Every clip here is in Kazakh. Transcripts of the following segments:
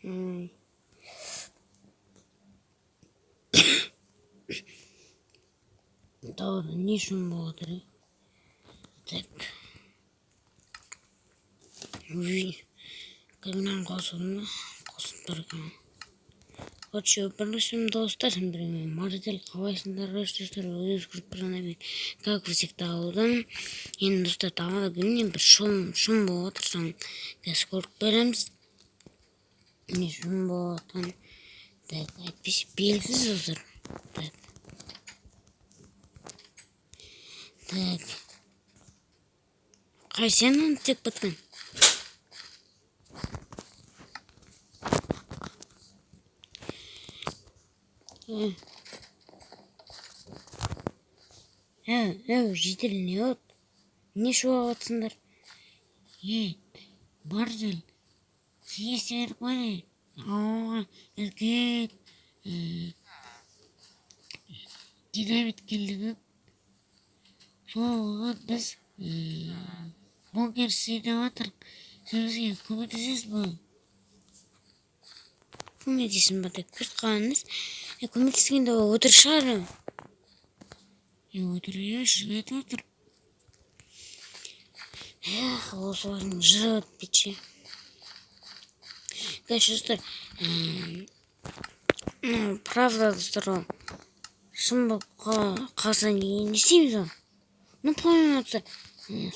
М. Далада не шум болып жатыр, е? Так. Мынаны қосылды ма? Қосылып тұр екен. Короче, бірлесем, достар, сендермен Марзел. Қалайсыңдар, достар? Өз группасына мен, как всегда, аудан. Енді, достар, далада білмеймін, бір шум болып жатыр, соны қазір көріп береміз. Не шум болып жатқанын. Так, әйтпесе белгісіз, достар. Так. Так. Қай сен оны тек біткен? Әу, жедел, не болды? Не шулап жатсыңдар? Ей, Барзел, сен естімедік па, не? Ауылға үлкен динамит келді деп. Соған біз бункер істейін деп жатырмық. Сен бізге көмектесесің ба? Көмектесін ба деп кетіп қалғанымыз. Көмектескенде ол өтірік шығар. Өтірік емес, шын айтып отыр. Эх, осылардың жыры бітпейді ше. Короче, достар, ну, правда, достар, ол шын болып қалса, не істейміз ол? Ну, по-моему, достар,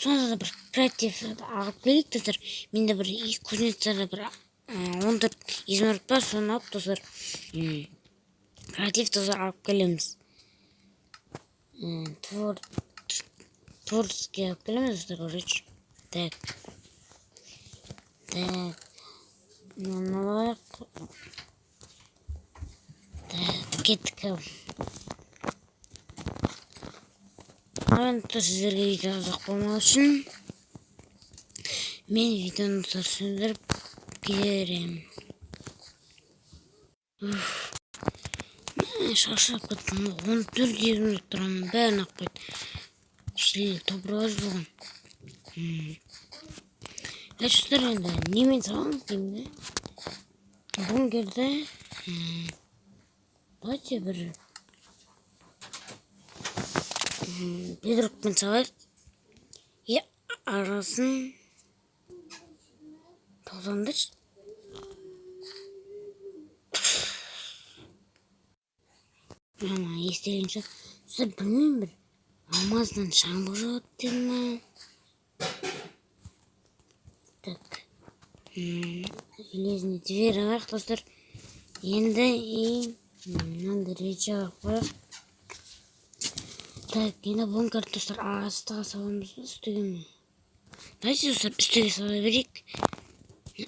сонда да бір креатив алып келейік, достар. Менде бір кузнецтерде бір 14 изумруд бар, соны алып, достар, креатив, достар, алып келеміз. Творческий алып келеміз, достар, короче. Так. Так. Мынаны алайық. Так, кеттік. Ал енді сіздерге видео ұзақ болмау үшін мен видеоны, достар, сөндіріп кетерім. Уф. Мә, шаршап кеттім. 14 изумруд тұрамын, бәрін алып қойды. Шілі топырақ болған. Короче, достар, енді немен саламыз деймін да. Бункерді давайте бір бедрокпен салайық. И арасын тоқтаңдаршы. Ана естігенше, достар, білмеймін, бір алмаздан жаңбыр жауады деді ма? Так. Железный дверь алайық, достар. Енді и мынандай рычаг қояйық. Так, енді бункер, достар, астыға саламыз ба, үстіге ме? Давайте, достар, үстіге сала берейік.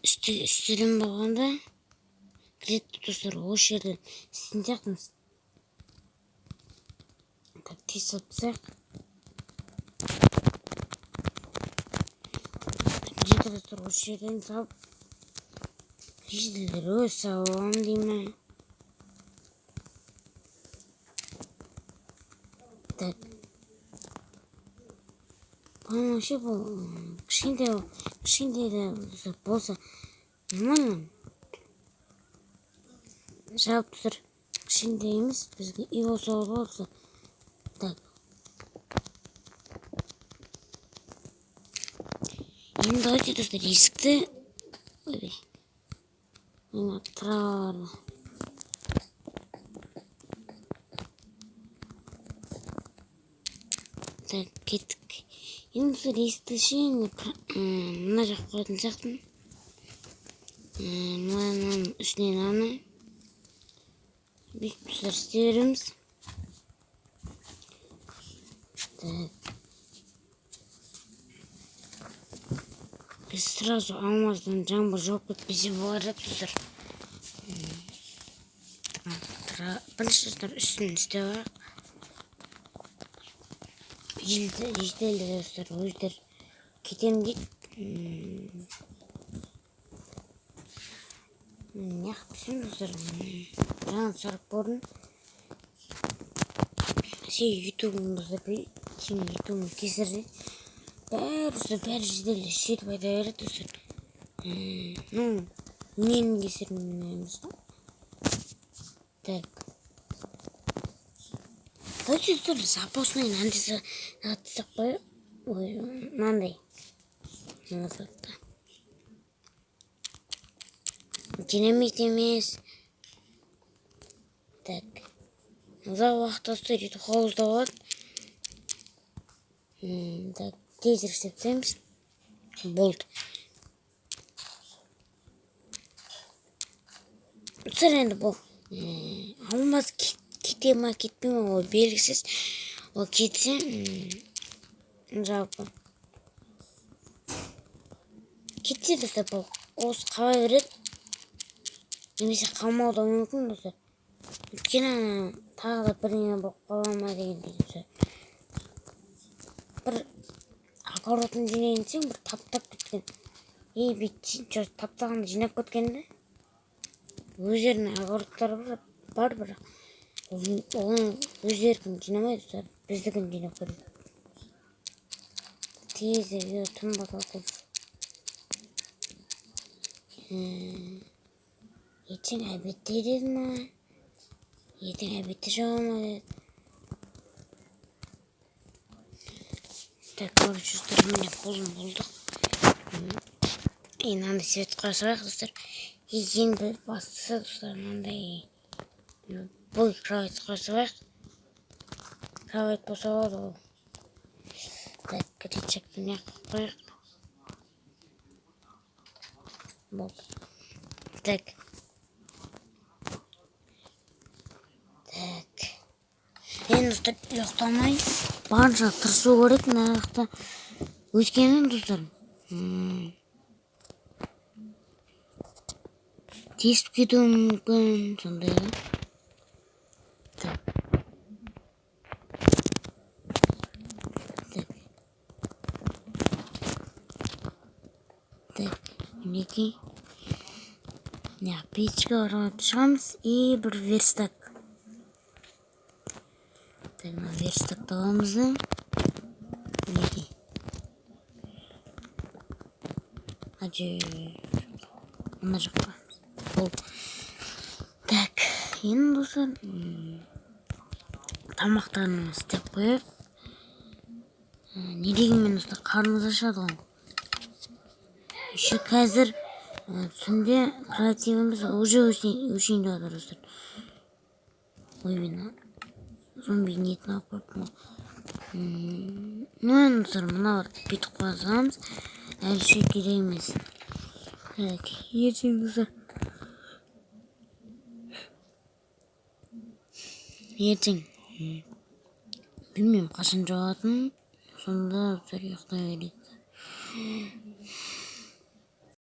Үстіден болғанда где-то, достар, осы жерде істейтін сияқтымыз. Так, тез салып тастайық. Где-то, достар, осы жерден салып, жителдер өз салып аламын дей ме? Так. По-моему, вообще бұл кішкентай, кішкентай да, достар, болса нормально. Жалпы, достар, кішкентай емес, бізге үй болса болады, достар. Так. Енді давайте, достар, есікті, ой, мына траваларды. Так, кеттік. Енді, достар, есікті ше, енді мына жаққа қоятын сияқтымын. Мынаның үстіне мынаны бүйтіп, достар, істей береміз. Так. Біз сразу алмаздан жаңбыр жауып кетпесе болар еді, достар. Бірінші, достар, үстін істеп алайық. Жителдер, достар, өздері кетемін дейді. Неғып түсем, достар? Жаңа сұрап көрдім. Сен ютубың, достар, сенің ютубың кесір дейді. Бәрі, достар, бәрі жителдер сөйтіп айта береді, достар. Ну, Ненің кесірінен емес қой. Так. Давайте, достар, запасной мынандай зат істеп қояйық. Ой, мынандай. Мына затты. Динамит емес. Так. Ұзақ уақыт, достар, өйтіп қауызда болады. Так, тезірек істеп тастаймыз. Болды. Достар, енді бұл алмаз кете ма, кетпей ма, ол белгісіз. Ол кетсе, жалпы кетсе, достар, бұл осы қала береді. Немесе қалмауы да мүмкін, достар. Өйткені тағы да бірдеңе болып қала ма дегендей, достар. Бір огородын жинайын десең, бір таптап кеткен. Ей, бүйтіп таптағанды жинап кеткен де. Өздерінің огородтары бар, бірақ оның өздерікін жинамайды, достар. Біздікін жинап көреді. Тез түн батып. Ертең обедте деді ма? Ертең обедте жауа ма деді. Так, короче, достар, міне қолым болдық. И мынандай свет қоя салайық, достар. И ең бір бастысы, достар, мынандай бұл кровать қоя салайық. Кровать болса болады ғой. Так, рычагты мына жаққа қояйық. Болды. Так. Так. Енді, достар, ұйықтамай барынша тырысу керек мына жақта. Өйткені, достар, тесіп кетуі мүмкін, сондай ғой. Так. Так. Так, мінекей. Мына печка орнатып шығамыз и бір верстак. Так, мына верстакты аламыз да. Мінекей. Мына жаққа. Болды. Так, енді, достар, тамақтарын істеп қояйық. Не дегенмен, достар, қарнымыз ашады ғой. Еще қазір түнде креативіміз уже өшейін деп жатыр, достар. Ой, мен зомби ниетін алып қойыппын ғой. Ну, енді, достар, мыналарды бүйтіп қоя саламыз. Әлі ше керек емес. Так, ертең, достар. Ертең. Білмеймін, қашан жауатынын. Сонда, достар, ұйықтай берейік.